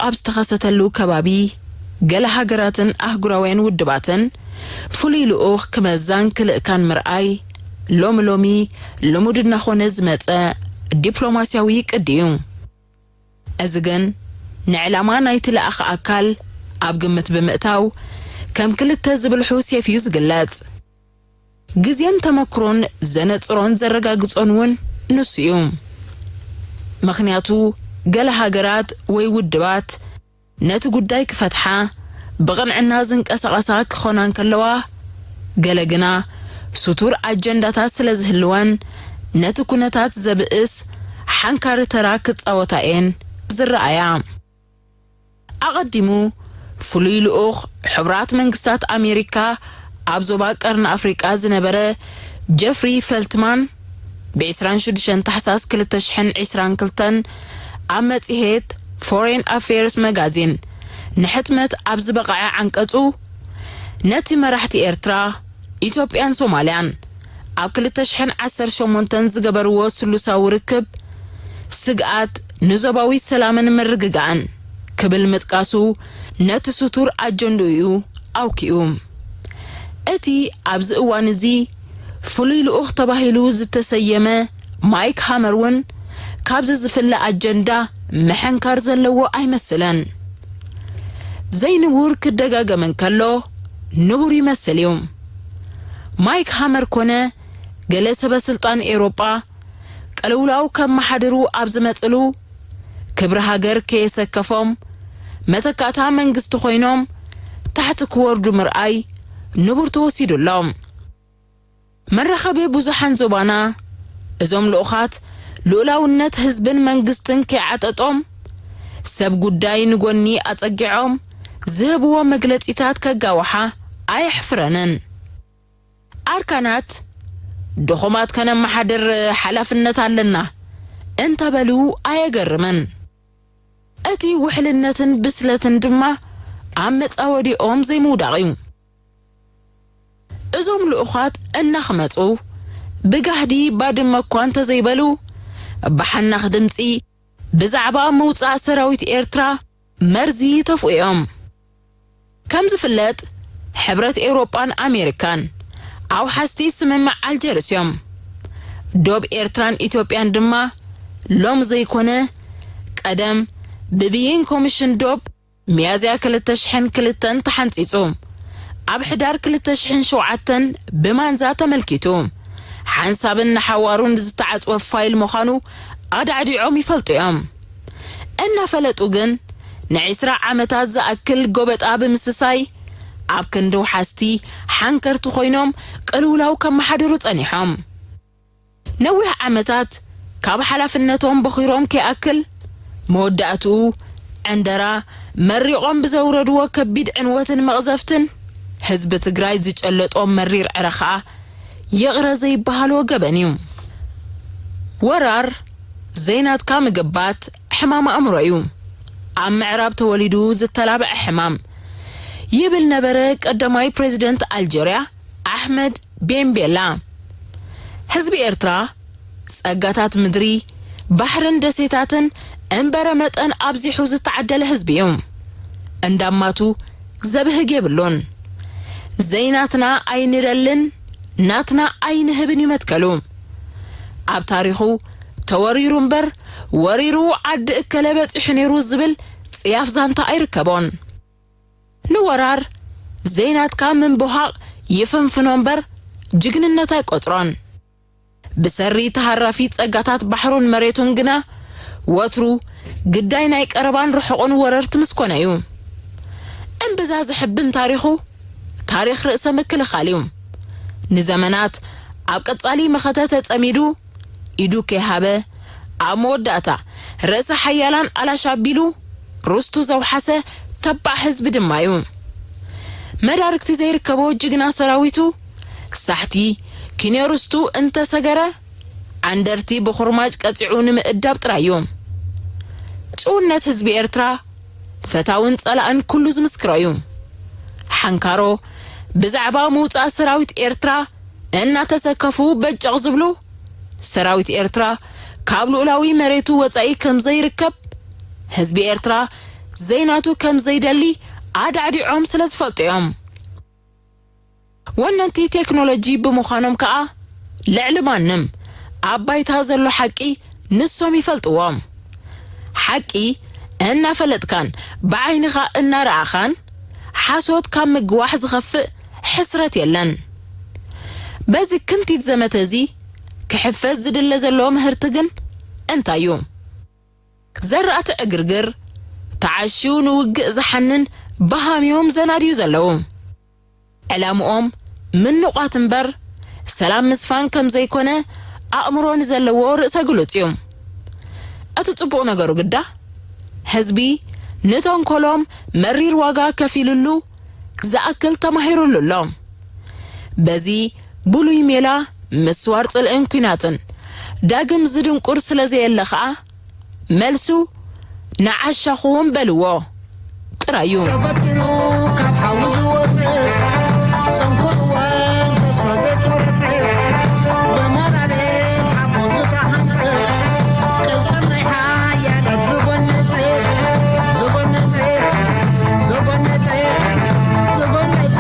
ኣብ ዝተኸሰተሉ ከባቢ፣ ገለ ሃገራትን ኣህጉራውያን ውድባትን ፍሉይ ልኡኽ ክመዛን ክልእካን ምርኣይ፣ ሎሚ ሎሚ ልሙድ እናኾነ ዝመጸ ዲፕሎማስያዊ ቅዲ እዩ። እዚ ግን ንዕላማ ናይቲ ለኣኺ ኣካል ኣብ ግምት ብምእታው፣ ከም ክልተ ዝብልሑ ሴፍ እዩ ዝግለጽ። ግዜን ተመክሮን ዘነጽሮን ዘረጋግጾን እውን ንሱ እዩ። ምኽንያቱ፣ ገለ ሃገራት ወይ ውድባት ነቲ ጉዳይ ክፈትሓ ብቕንዕና ዝንቀሳቐሳ ክኾና እንከለዋ፣ ገለ ግና ስቱር ኣጀንዳታት ስለ ዝህልወን፣ ነቲ ኩነታት ዘብእስ ሓንካሪ ተራ ክጻወታ እየን ዝረኣያ። ኣቐዲሙ፣ ፍሉይ ልኡኽ ሕቡራት መንግስታት ኣሜሪካ ኣብ ዞባ ቀርኒ ኣፍሪቃ ዝነበረ ጀፍሪ ፈልትማን፣ ብ ዕስራን ሽዱሽተን ታሕሳስ ክልተ ሽሕን ዕስራን ክልተን ኣብ መጽሔት ፎሬን ኣፌርስ መጋዚን ንሕትመት ኣብ ዝበቕዐ ዓንቀጹ፣ ነቲ መራሕቲ ኤርትራ፣ ኢትዮጵያን ሶማልያን ኣብ ክልተ ሽሕን ዓሰርተ ሸሞንተን ዝገበርዎ ስሉሳዊ ርክብ፣ ስግኣት ንዞባዊ ሰላምን ምርግጋእን ክብል ምጥቃሱ፣ ነቲ ስቱር ኣጀንድኡ ኣውኪኡ። እቲ ኣብዚ እዋን እዚ ፍሉይ ልኡኽ ተባሂሉ ዝተሰየመ ማይክ ሃመር እውን፣ ካብዚ ዝፍለ ኣጀንዳ ምሕንካር ዘለዎ ኣይመስልን። ዘይንቡር ክደጋገም እንከሎ፣ ንቡር ይመስል እዩ። ማይክ ሃመር ኮነ ገለ ሰበ ስልጣን ኤውሮጳ፣ ቅልውላው ከመሓድሩ ኣብ ዝመጽሉ፣ ክብሪ ሃገር ከየሰከፎም፣ መተካእታ መንግስቲ ኮይኖም ታሕቲ ክወርዱ ምርኣይ ንቡር ተወሲዱ ኣሎ። መራኸቢ ብዙሓን ዞባና፣ እዞም ልኡኻት ልኡላውነት ህዝብን መንግስትን ከይዓጠጦም፣ ሰብ ጉዳይ ንጎኒ ኣጸጊዖም ዝህብዎ መግለጺታት ከጋውሓ ኣየሕፍረንን። ኣርካናት፣ ድኹማት ከነመሓድር ሓላፍነት ኣለና እንተበሉ ኣየገርምን። እቲ ውሕልነትን ብስለትን ድማ ኣብ መጻወዲኦም ዘይምውዳቕ እዩ። እዞም ልኡኻት እናኽመጹ፣ ብጋህዲ ባድመ እኳ እንተዘይበሉ፣ ብሓናኽ ድምጺ ብዛዕባ ምውጻእ ሰራዊት ኤርትራ መርዚ ይተፍኡ እዮም። ከም ዝፍለጥ፣ ሕብረት ኤውሮጳን ኣሜሪካን ኣውሓስቲ ስምምዕ ኣልጀርስ እዮም። ዶብ ኤርትራን ኢትዮጵያን ድማ ሎም ዘይኮነ፣ ቀደም ብብይን ኮሚሽን ዶብ ሚያዝያ ክልተ ሽሕን ክልተን ተሓንጺጹ፣ ኣብ ሕዳር ክልተ ሽሕን ሸውዓተን ብማንዛ ተመልኪቱ፣ ሓንሳብን ንሓዋሩን ዝተዓጽወ ፋይል ምዃኑ ኣዳዕዲዖም ይፈልጡ እዮም። እናፈለጡ ግን፣ ንዒስራ ዓመታት ዝኣክል ጎበጣ ብምስሳይ፣ ኣብ ክንዲ ውሓስቲ ሓንከርቲ ኮይኖም ቅልውላው ከመሓድሩ ጸኒሖም። ነዊሕ ዓመታት ካብ ሓላፍነቶም በኺሮም ከይኣክል፣ መወዳእትኡ ዕንደራ መሪቖም ብዘውረድዎ ከቢድ ዕንወትን መቕዘፍትን፣ ህዝቢ ትግራይ ዝጨለጦ መሪር ዕረ ኸኣ ይቕረ ዘይበሃሎ ገበን እዩ። ወራር ዘይናትካ ምግባት ሕማም ኣእምሮ እዩ። ኣብ ምዕራብ ተወሊዱ ዝተላብዐ ሕማም፣ ይብል ነበረ ቀዳማይ ፕሬዚደንት ኣልጀርያ ኣሕመድ ቤን ቤላ። ህዝቢ ኤርትራ ጸጋታት ምድሪ፣ ባሕርን ደሴታትን እምበረ መጠን ኣብዚሑ ዝተዓደለ ህዝቢ እዩ። እንዳማቱ ዘብህግ የብሉን። ዘይናትና ኣይንደልን፣ ናትና ኣይንህብን እዩ መትከሉ። ኣብ ታሪኹ ተወሪሩ እምበር፣ ወሪሩ ዓዲ እከለ በጺሑ ነይሩ ዝብል ጽያፍ ዛንታ ኣይርከቦን። ንወራር ዘይናትካ ምንብሃቕ ይፍንፍኖ እምበር፣ ጅግንነት ኣይቆጽሮን። ብሰሪ ተሃራፊ ጸጋታት ባሕሩን መሬቱን ግና፣ ወትሩ ግዳይ ናይ ቀረባን ርሑቕን ወረርቲ ምስ ኮነ እዩ። እምብዛ ዘሕብን ታሪኹ፣ ታሪኽ ርእሰ ምክልኻል እዩ። ንዘመናት ኣብ ቀጻሊ መኸተ ተጸሚዱ፣ ኢዱ ከይሃበ፣ ኣብ መወዳእታ ርእሰ ሓያላን ኣላሽ ኣቢሉ ርስቱ ዘውሓሰ ተባዕ ህዝቢ ድማ እዩ። መዳርግቲ ዘይርከቦ ጅግና ሰራዊቱ፣ ሳሕቲ ኪንዮ ርስቱ እንተሰገረ፣ ዓንደርቲ ብኹርማጭ ቀጺዑ ንምእዳብ ጥራይ እዩ። ጭውነት ህዝቢ ኤርትራ፣ ፈታውን ጸላእን ኩሉ ዝምስክሮ እዩ። ሓንካሮ ብዛዕባ ምውጻእ ሰራዊት ኤርትራ እናተሰከፉ በጨቕ ዝብሉ፣ ሰራዊት ኤርትራ ካብ ልኡላዊ መሬቱ ወጻኢ ከም ዘይርከብ፣ ህዝቢ ኤርትራ ዘይናቱ ከም ዘይደሊ ኣዳዕዲዖም ስለ ዝፈልጡ እዮም። ወነንቲ ቴክኖሎጂ ብምዃኖም ከኣ ልዕሊ ማንም ኣብ ባይታ ዘሎ ሓቂ ንሶም ይፈልጥዎ። ሓቂ እናፈለጥካን ብዓይንኻ እናረኣኻን ሓሶት ካብ ምግዋሕ ዝኸፍእ ሕስረት የለን። በዚ ክንቲት ዘመተ እዚ ክሕፈስ ዝድለ ዘሎ ምህርቲ ግን እንታይ እዩ? ዘራእቲ ዕግርግር ተዓሽዩ ንውግእ ዝሓንን በሃም እዮም ዘናድዩ ዘለዉ። ዕላምኦም ምንቋት እምበር ሰላም ምስፋን ከም ዘይኮነ ኣእምሮ ንዘለዎ ርእሰ ግሉጽ እዩ። እቲ ጽቡቕ ነገሩ ግዳ ህዝቢ ንተንኮሎም መሪር ዋጋ ከፊሉሉ ዝኣክል ተማሂሩሉ ኣሎ። በዚ ብሉይ ሜላ ምስዋር ጽልእን ኲናትን ዳግም ዝድንቁር ስለ ዘየለ ኸኣ መልሱ ንዓሻኹም በልዎ ጥራይ እዩ። ተፈቲኑ ካብ ሓዊ ዝወፅእ፣ ጽንኩር እዋን ተስፋ ዘይቆርጽ፣ ብሞራልን ሓቦን ዝተሃንጸ፣ ቅልጽም ናይ ሓያላት ዝጎነጸ፣ ዝጎነጸ፣ ዝጎነጸ፣ ዝጎነጸ።